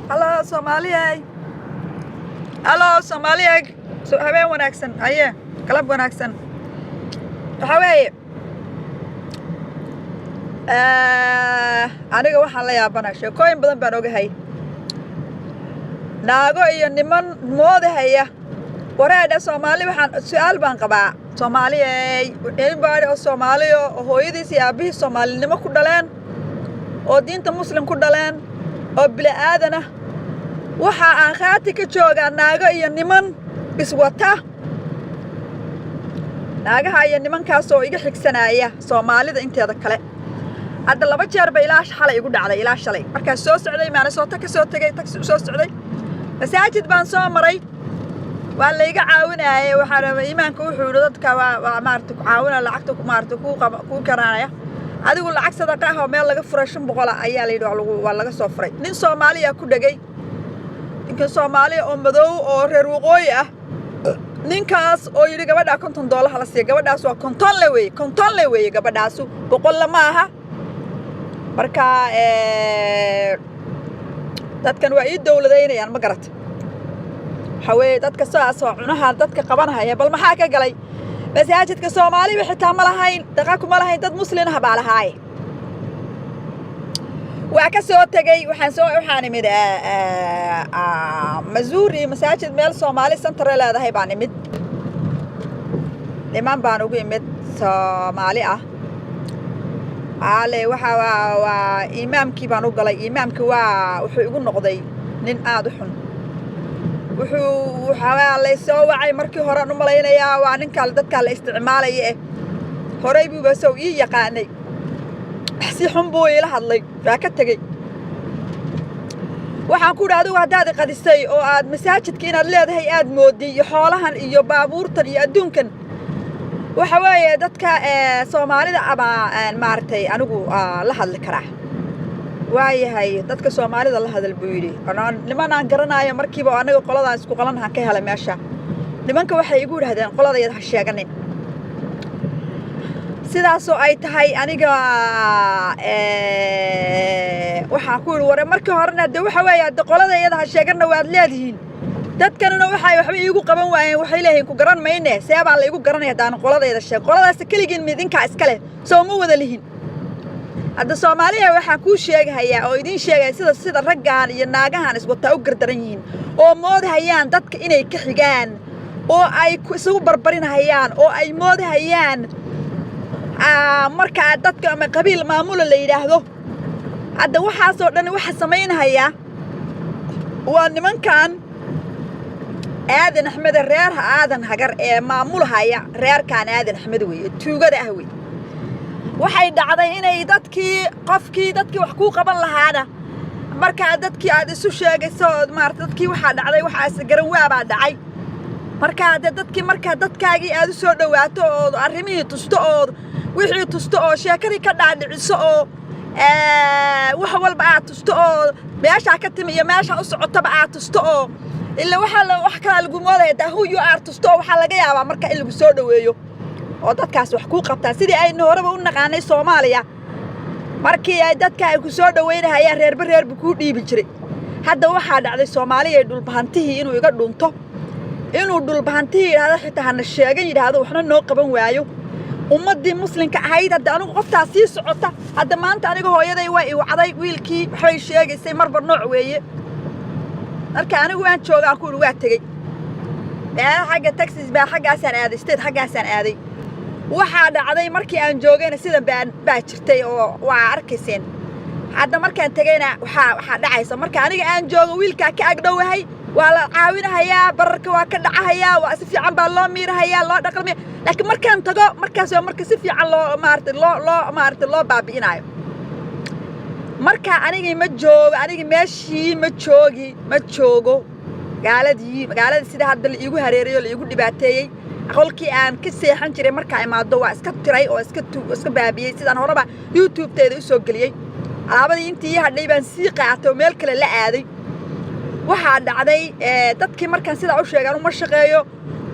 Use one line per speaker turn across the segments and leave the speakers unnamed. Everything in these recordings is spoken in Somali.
Hello Soomaaliyay, hello Soomaaliyay, habeen wanaagsan, haye, galab wanaagsan. Waxaa weeye, aniga waxaan la yaabanaa, sheekooyin badan baan ogahay, naago iyo niman moodahaya. Wareedha Soomaali, waxaan su-aal baan qabaa. Soomaaliyey, anybody oo Soomaaliyo oo hooyadiis iyo aabbihii Soomaalinimo ku dhaleen oo diinta Muslim ku dhaleen oo bili aadan ah, waxa aan khaati ka joogaa naago iyo niman iswata, naagaha iyo nimankaas oo iga xigsanaya Soomaalida inteeda kale. Hadda laba jeer ba ilaa xalay igu dhacday, ilaa shalay markaas soo socday Minnesota, ka soo tegay taxi soo socday, masaajid baan soo maray, waa layga caawinayay. Waxaan iimaanka wuxuu yidhi dadka waa maarata ku caawinaya, lacagta maarata kuu qaba kuu karaanaya. Adigu lacag sadaqa ah oo meel laga furay, 500 ayaa la yidhi, waa laga soo furay. Nin Soomaaliya ku dhegay, ninkan Soomaaliya oo madow oo reer waqooyi ah, ninkaas oo yidhi gabadhaa $50 la siiya. Gabadhaas waa 50 le weeye, 50 le weeye gabadhaasu, 100 ma aha. Marka dadkan waa ii dowladaynayaan, ma garata? Waxaa weeye, dadka sidaas oo cunaha dadka qabanahaya, bal maxaa ka galay? Masaajidka Soomaaliba xitaa ma lahayn, daqa kuma lahayn, dad muslin ah baa lahaaye. Waa ka soo tegey, waxaan imid Missouri, masaajid meel Soomaali center leedahay baan imid. Niman baan ugu imid Soomaali ah. Ale waxa waa imaamkii baan u galay. Imaamkii waa wuxuu igu noqday nin aada u xun. Wuxuu waxaa laysoo wacay markii horean u malaynayaa, waa ninkaa dadkaa la isticmaalaya eh. Horey buuba sow ii yaqaanay, si xun buu iila hadlay. Waa ka tegey. Waxaan ku idhi, adigu haddaad iqadisay oo aad masaajidka inaad leedahay aad moodday iyo xoolahan iyo baabuurtan iyo adduunkan, waxa weeye dadka Soomaalida ama maaragtay anigu la hadli karaa. Waayahay, dadka Soomaalida la hadal buu yidhi. Niman aan garanaayo markiiba oo anaga qoladaan isku qalanahan ka helay meesha. Nimanka waxay igu yidhahdeen, qoladayada ha sheeganin. Sidaasoo ay tahay, aniga waxaan ku yidhi, ware markii horena de waxa weeye de qolada iyada ha sheeganna waad leedihiin, dadkanuna waxay waxba iigu qaban waayeen. Waxay leeyihiin ku garan mayne. See baa la igu garanaya haddaan qoladayda sheeg? Qoladaas keligiin midinkaa iska leh, soo ma wada lihin? Hadda Soomaaliya, waxaan kuu sheegahayaa oo idiin sheegaya sida raggan iyo naagahan iswataa u gardaran yihiin oo moodahayaan dadka inay ka xigaan oo ay isugu barbarinahayaan oo ay moodahayaan markaa dadka ama qabiil maamula la yidhaahdo. Hadda waxaasoo dhan waxa samaynhayaa waa nimankan Aadan Axmede, reerha Aadan Hagar ee maamulhaya. Reerkan Aadan Axmed weeye, tuugada ah wey. Waxay dhacday inay dadkii, qofkii dadkii wax kuu qaban lahaana, markaa dadkii aad isu sheegayso ood maarata dadkii, waxaa dhacday waxaas garan waabaa dhacay. Markaa dee dadkii, markaa dadkaagii aad u soo dhowaato ood arrimihii tusto ood wixii tusto oo sheekadii ka dhaadhiciso oo wax walba aad tusto oo meeshaa ka timi iyo meeshaa u socotaba aad tusto oo ila waxaa la wax kalaa lagu moodaya daa who you are tusto oo waxaa laga yaabaa marka in lagu soo dhoweeyo oo dadkaas wax kuu qabtaan, sidii aynu horeba u naqaanay Soomaaliya. Markii ay dadka ay ku soo dhoweynahayaan, reerba reerba kuu dhiibi jiray. Hadda waxaa dhacday Soomaaliya dhulbahantihii inuu iga dhunto, inuu dhulbahantihii yidhahdo xitaa hana sheegan yidhaahdo, waxna noo qaban waayo ummaddii muslimka ahayd. Hadda anigu qoftaas sii socota, hadda maanta aniga hooyaday waa i wacday, wiilkii waxbay sheegaysay, marba nooc weeye. Marka anigu waan joogaan ku idhi, waa tegey meel xagga Texas baa, xaggaasaan aaday, state xaggaasaan aaday. Waxaa dhacday markii aan joogayna sidan baa jirtay oo waa arkayseen. Hadda markaan tegayna waxaa dhacaysa, marka aniga aan joogo wiilkaa ka agdhowahay, waa la caawinahayaa, bararka waa ka dhacahayaa, waa si fiican baa loo miirahayaa, loo dhaqmaya. Laakiin markaan tago, markaas waa marka si fiican loo maarata loo maarata loo baabi'inaayo. Marka anigii ma joogo, anigii meeshii ma joogi, ma joogo gaaladii, magaaladii sida hadda la iigu hareereeyo, la iigu dhibaateeyey. Qolkii aan ka seexan jiray markaa imaado waa iska tiray oo iska baabiyey, sidaan horeba YouTube-teeda usoo geliyey. Alaabadii intii ii hadhay baan sii qaatay oo meel kale la aaday. Waxaa dhacday dadkii markaan sidaa u sheegaan, uma shaqeeyo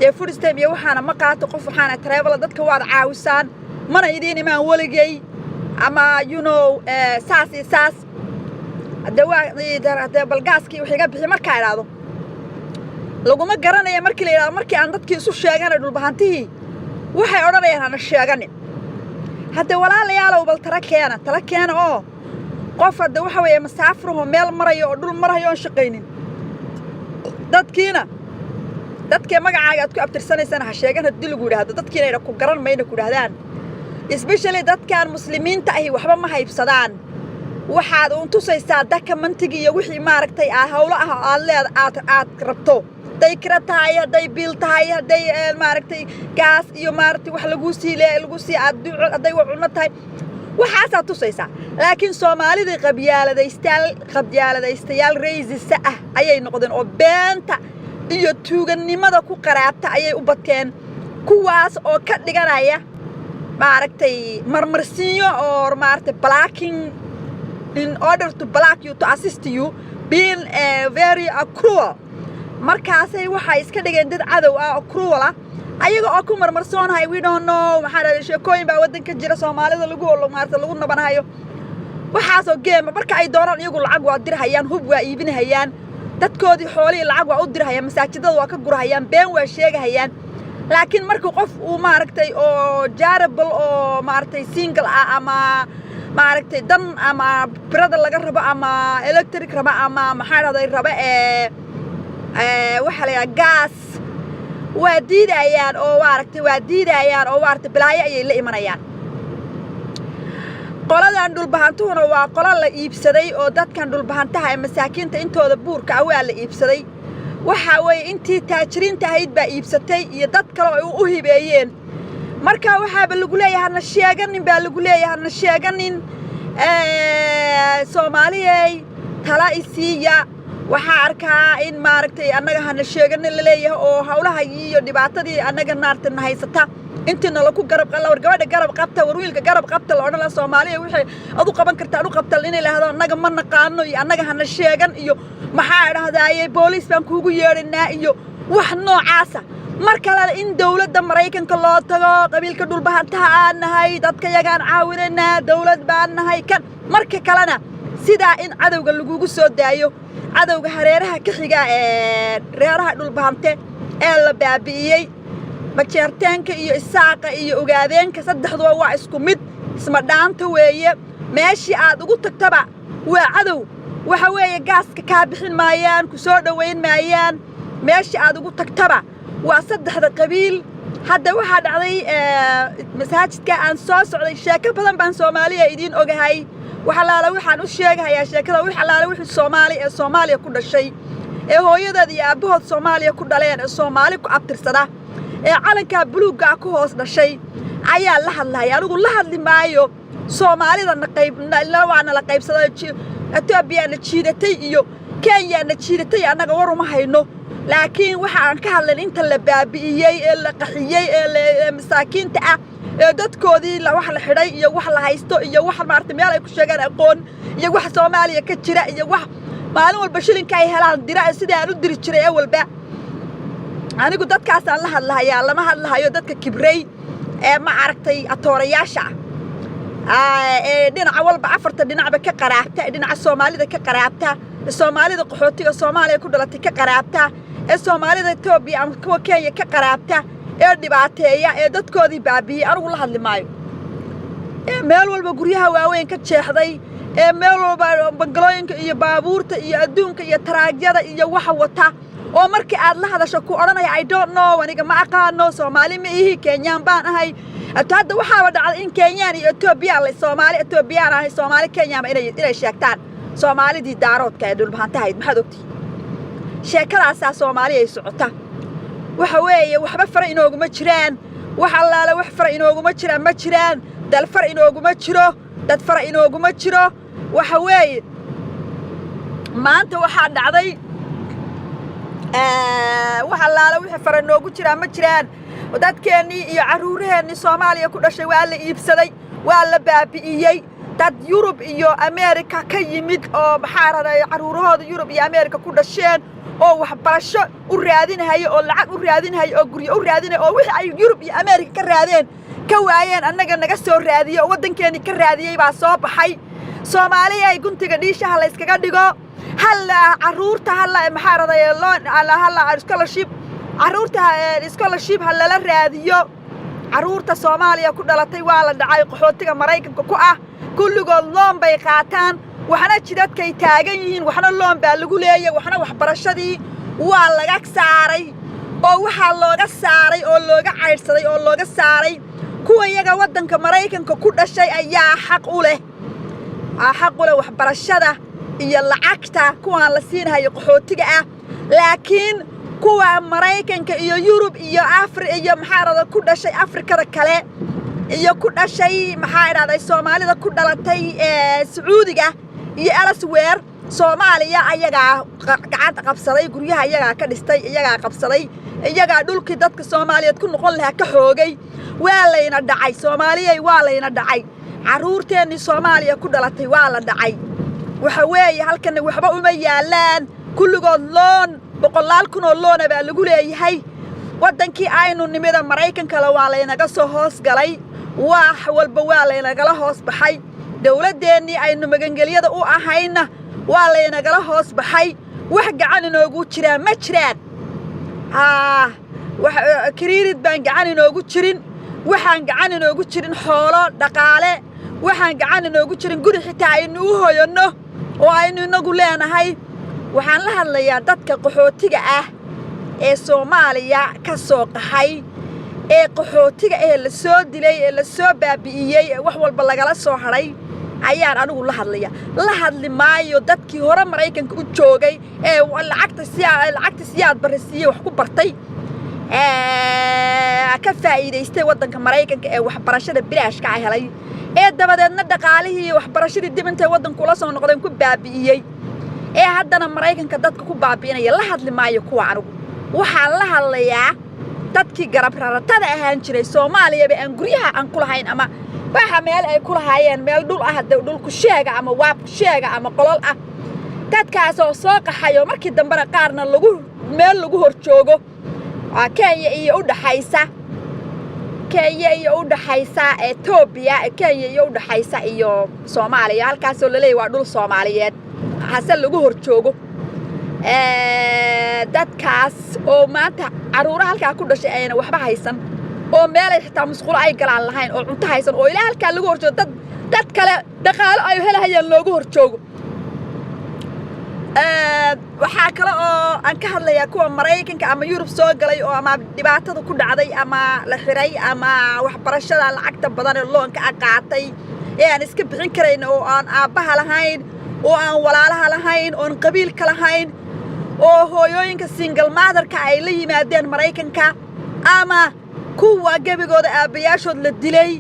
dee food stamp iyo waxaana ma qaato qof, waxaana travel, dadka waad caawisaan, mana idiin imaan weligay ama saas iyo saas. Hadde waa hadee bal gaaskii wax iga bixi markaa idhaahdo, laguma garanaya. Markii la yidhahdo, markii aan dadkii isu sheeganay Dhulbahantihii, waxay odhanayaan hana sheeganin. Hadde walaalayaalow, bal tala keena, tala keena. Oo qof hadde waxa weeye masaafurahoo meel marayo oo dhul marayo oon shaqaynin, dadkiina dadkee magacaaga aad ku abtirsanaysana ha sheegan haddii lagu yidhaahdo, dadkiina ayna ku garan mayna ku idhahdaan, especially dadkan Muslimiinta ahi waxba ma haybsadaan. Waxaad uun tusaysaa documentigii iyo wixii, maaragtay, aa hawlo ah aad leed aad rabto, hadday kira tahay, hadday biil tahay, hadday, maaragtay, gaas iyo, maaragtay, wax laguu sii lagu sii aad hadday wax cunno tahay, waxaasaad tusaysaa. Laakiin Soomaalidii qabyaaladaystayaal racist ah ayay noqdeen oo beenta iyo tuugannimada ku qaraabta ayay u bateen, kuwaas oo ka dhiganaya, maaragtay, marmarsiinyo oo, maaragtay, blocking in order to block you, to assist you being very cruel. Markaasay waxay iska dhigeen dad cadow ah oo cruel ah, ayaga oo ku marmarsoonahay we don't know. Maxaa dhahday, sheekooyin baa waddanka jira Soomaalida lagu, maarata, lagu nabanahayo, waxaasoo geema. Marka ay doonaan iyagu lacag waa dirhayaan, hub waa iibinahayaan, dadkoodii xoolihii lacag waa u dirhayaan, masaajidada waa ka gurahayaan, been waa sheegahayaan. Laakiin markii qof uu, maaragtay, oo jaarable oo, maaragtay, single ah ama, maaragtay, dan ama birada laga rabo ama electric raba ama, maxaa dhahday, raba ee waxaa la yidhaha gaas, waa diidayaan oo, maaragtay, waa diidayaan oo, maaragtay, balaayo ayay la imanayaan. Qoladan Dhulbahantuhuna waa qolo la iibsaday oo dadkan Dhulbahantaha ee masaakiinta intooda buurka ah waa la iibsaday. Waxaa weeye intii taajiriinta ahayd baa iibsatay iyo dad kale oo ay u hibeeyeen. Marka waxaaba lagu leeyahay hana sheeganin baa lagu leeyahay, hana sheeganin. Soomaaliyey, tala isiiya. Waxaa arkaa in, maaragtay, annaga hana sheeganin laleeyahay oo hawlaha iyo dhibaatadii annaga naarta na haysata intii nalaku garab qala, war gabadha garab qabta, war wiilka garab qabta la odhan la. Soomaaliya wixii ad u qaban karta ad u qabta inay lahdo, annaga ma naqaano iyo annaga hana sheegan iyo, maxaa dhahdaye, booliis baan kuugu yeedhanaa iyo wax noocaasa. Mar kalena in dowladda Maraykanka loo tago, qabiilka Dhulbahantaha aan nahay, dadka yagaan caawinaynaa, dowlad baan nahay kan. Marka kalena sidaa in cadowga lagugu soo daayo, cadowga hareeraha ka xiga ee reeraha Dhulbahante ee la baabi'iyey, Majeerteenka iyo Isaaqa iyo Ogaadeenka, saddexduba waa isku mid, isma dhaanta weeye. Meeshii aad ugu tagtaba waa cadow. Waxa weeye gaaska kaa bixin maayaan, ku soo dhowayn maayaan. Meeshii aad ugu tagtaba waa saddexda qabiil. Hadda waxaa dhacday masaajidka aan soo socday, sheeko badan baan Soomaaliya idiin ogahay. Wax allaala waxaan u sheegahayaa sheekada, wax allaala wixii Soomaali ee Soomaaliya ku dhashay ee hooyadood iyo aabbahood Soomaaliya ku dhaleen ee Soomaali ku abtirsada ee calankaa buluuggaa ku hoos dhashay ayaa la hadlaya. Anigu la hadli maayo Soomaalida na qayb waana la qaybsaday, Etoobiyaana jiidatay iyo Kenyaana jiidatay, annaga war uma hayno. Laakiin waxa aan ka hadlayn inta la baabi'iyey ee la qaxiyey ee masaakiinta ah ee dadkoodii wax la xidhay iyo wax la haysto iyo wax, maarata, meel ay ku sheegaan aqoon iyo wax Soomaaliya ka jira iyo wax maalin walba shilinka ay helaan dira sidii aan u diri jiray ee walba. Anigu dadkaasaan la hadlahayaa, lama hadlahayo dadka kibrey ee, ma aragtay, atoorayaasha ah ee dhinaca walba, afarta dhinacba ka qaraabta, ee dhinaca Soomaalida ka qaraabta, ee Soomaalida qaxootiga Soomaaliya ku dhalatay ka qaraabta, ee Soomaalida Etoobiya ama kuwa Kenya ka qaraabta, ee dhibaateeya, ee dadkoodii baabi'iyey. Anigu la hadli maayo ee meel walba guryaha waaweyn ka jeexday, ee meel walba bangalooyinka iyo baabuurta iyo adduunka iyo taraagyada iyo waxa wata, oo markii aad la hadasho ku odhanaya "I don't know, aniga ma aqaano, Soomaali ma ihi, Kenyaan baan ahay." Hadda waxaaba dhacday in Kenyaan iyo Etoobiyaan, Soomaali Etoobiyaan ahay, Soomaali Kenyaanba inay sheegtaan Soomaalidii Daaroodka ee Dhulbahantahayd. Maxaad ogtihi? Sheekadaasaa Soomaali ay socota. Waxa weeye waxba fara inooguma jiraan, wax allaale wax fara inooguma jiraan ma jiraan, dal far inooguma jiro, dad fara inooguma jiro. Waxa weeye maanta waxaa dhacday, wax allaale wixii fara inoogu jiraan ma jiraan. Dadkeennii iyo carruuraheennii Soomaaliya ku dhashay waa la iibsaday, waa la baabi'iyey. Dad Yurub iyo Ameerika ka yimid oo, maxaa raday, carruurahooda Yurub iyo Ameerika ku dhasheen oo waxbarasho u raadinahaya oo lacag u raadinahaya oo guryo u raadinaya oo wixii ay Yurub iyo Ameerika ka raadeen ka waayeen, annaga naga soo raadiyey oo waddankeennii ka raadiyey baa soo baxay. Soomaaliya ay guntiga dhiishaha la yskaga dhigo. Halla carruurta, halla, maxaa raday, loan halla, scholarship carruurta, scholarship ha lala raadiyo. Carruurta Soomaaliya ku dhalatay waa la dhacay. Qaxootiga Maraykanka ku ah kulligood loan bay qaataan. Waxna jidadkay taagan yihiin, waxna loan baa lagu leeyay, waxna waxbarashadii waa laga saaray. Oo waxaa looga saaray oo looga caydhsaday oo looga saaray, kuwa iyaga waddanka Maraykanka ku dhashay ayaa xaq u leh, xaq u leh waxbarashada iyo lacagta kuwaan la siinhayo qaxootiga ah. Laakiin kuwa Maraykanka iyo Yurub iyo Afri iyo, maxaa dhahda, ku dhashay Afrikada kale iyo ku dhashay, maxaa idhahday, Soomaalida ku dhalatay Sacuudiga iyo elsewhere, Soomaaliya, ayagaa gacanta qabsaday, guryaha iyagaa ka dhistay, iyagaa qabsaday, iyagaa dhulkii dadka Soomaaliyeed ku noqon lahaa ka xoogay. Waa layna dhacay, Soomaaliyay, waa layna dhacay. Carruurteennii Soomaaliya ku dhalatay waa la dhacay. Waxa weeye, halkanna waxba uma yaallaan. Kulligood loan, boqolaal kun oo loan ah baa lagu leeyahay. Waddankii aynu nimida Maraykankale waa laynaga soo hoos galay. Wax walba waa laynagala hoos baxay. Dawladdeennii aynu magangelyada u ahayna waa laynagala hoos baxay. Wax gacan inoogu jiraan ma jiraan. Haa, credit baan gacan inoogu jirin, waxaan gacan inoogu jirin xoolo dhaqaale, waxaan gacan inoogu jirin guri xitaa aynu u hoyanno oo aynu inagu leenahay. Waxaan la hadlayaa dadka qaxootiga ah ee Soomaaliya ka soo qaxay, ee qaxootiga ee la soo dilay, ee la soo baabi'iyey, ee wax walba lagala soo hadhay ayaan anigu la hadlaya. La hadli maayo dadkii hore Maraykanka u joogay ee lacagta siyaa, lacagta Siyaad Barre siiyey wax ku bartay, ka faa'iidaystay waddanka Maraykanka, ee waxbarashada bilaashka a helay, ee dabadeedna dhaqaalihii waxbarashadii dib intay waddanka ula soo noqdeen ku baabi'iyey, ee haddana Maraykanka dadka ku baabi'inaya. La hadli maayo kuwa anigu. Waxaan la hadlayaa dadkii garab raratada ahaan jiray Soomaaliyaba, aan guryaha aan ku lahayn ama waxa meel ay ku lahaayeen, meel dhul ah, dhulku sheega ama waabku sheega ama qolol ah. Dadkaasoo soo qaxay oo markii dambena qaarna lagu meel lagu hor joogo Kenya iyo u dhaxaysa, Kenya iyo u dhaxaysa Etoobiya, Kenya iyo u dhaxaysa iyo Soomaaliya, halkaasoo laleeyahy waa dhul Soomaaliyeed, hase lagu hor joogo. Dadkaas oo maanta carruura halkaa ku dhashay ayna waxba haysan, oo meelay xitaa musqulo ay galaan lahayn, oo cunto haysan, oo ilaa halkaa lagu hor joogo, dad kale dhaqaalo ay helahayaan loogu hor joogo. Waxaa kale oo aan ka hadlayaa kuwa Maraykanka ama Yurub soo galay oo ama dhibaatada ku dhacday ama la xiray ama waxbarashada lacagta badan ee loan-ka a qaatay ee aan iska bixin karayn, oo aan aabbaha lahayn, oo aan walaalaha lahayn, oon qabiilka lahayn, oo hooyooyinka single mother-ka ay la yimaadeen Maraykanka, ama kuwa gebigooda aabbayaashood la dilay,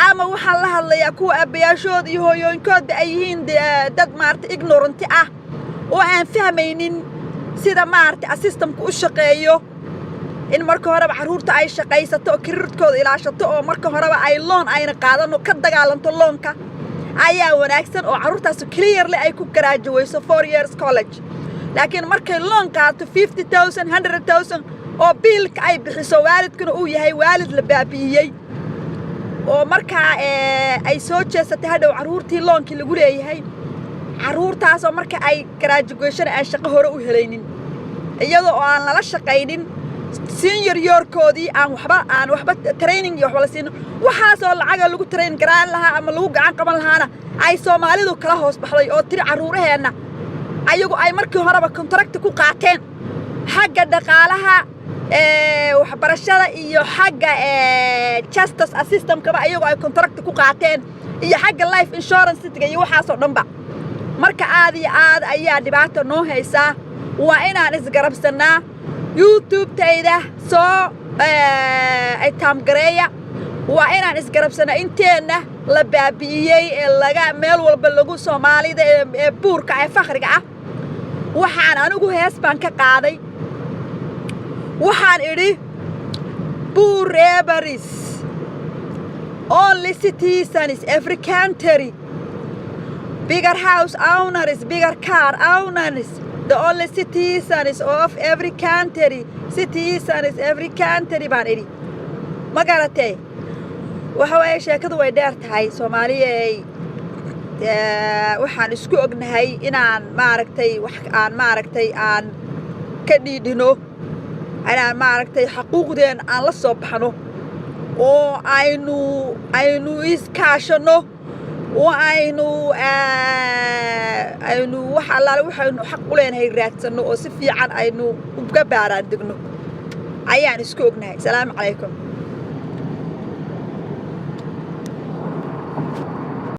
ama waxaan la hadlayaa kuwa aabbayaashood iyo hooyooyinkoodba ay yihiin dad maarata ignorant ah oo aan fahmaynin sida maarata system-ku u shaqeeyo, in marka horeba carruurta ay shaqaysato oo credit-kooda ilaashato, oo marka horeba ay loan ayna qaadan oo ka dagaalanto loan-ka ayaa wanaagsan, oo carruurtaas clearly ay ku graduate-ayso 4 years college. Laakiin markay loan qaato 50,000, 100,000 oo biilka ay bixiso, waalidkuna uu yahay waalid la baabi'iyey, oo markaa ay soo jeesatay hadhow carruurtii loan-kii lagu leeyahay, carruurtaasoo marka ay graduation aan shaqo hore u helaynin, iyadoo oo aan lala shaqaynin senior year-koodii, aan waxba training iyo waxba la siinin, waxaasoo lacaga lagu train garaan lahaa ama lagu gacan qaban lahaana ay Soomaalidu kala hoos baxday oo tiri carruuraheenna ayagu ay markii horeba contract ku qaateen xagga dhaqaalaha, waxbarashada iyo xagga justice system-kaba, ayagu ay contract ku qaateen, iyo xagga life insurance-ga iyo waxaasoo dhanba. Marka aad iyo aad ayaa dhibaata noo haysaa. Waa inaan isgarabsannaa. YouTube-tayda soo itaamgareeya. Waa inaan isgarabsannaa inteenna la baabi'iyey ee laga meel walba lagu Soomaalida ee buurka ee fakhriga ah. Waxaan anigu hees baan ka qaaday. Waxaan idhi: "Poor rebels, only citizens every country, bigger house owners, bigger car owners, the only citizens of every country, citizens every country," baan idhi. Ma garatee? Waxa waaye, sheekadu way dheer tahay, Soomaaliyey. Waxaan isku ognahay inaan, maaragtay, wax aan, maaragtay, aan ka dhiidhino, inaan, maaragtay, xaquuqdeena aan la soo baxno oo aynu iskaashanno oo aynu wax allaale waxaynu xaq u leenahay raadsanno oo si fiican aynu uga baaraan degno ayaan isku ognahay. Salaamu calaykum.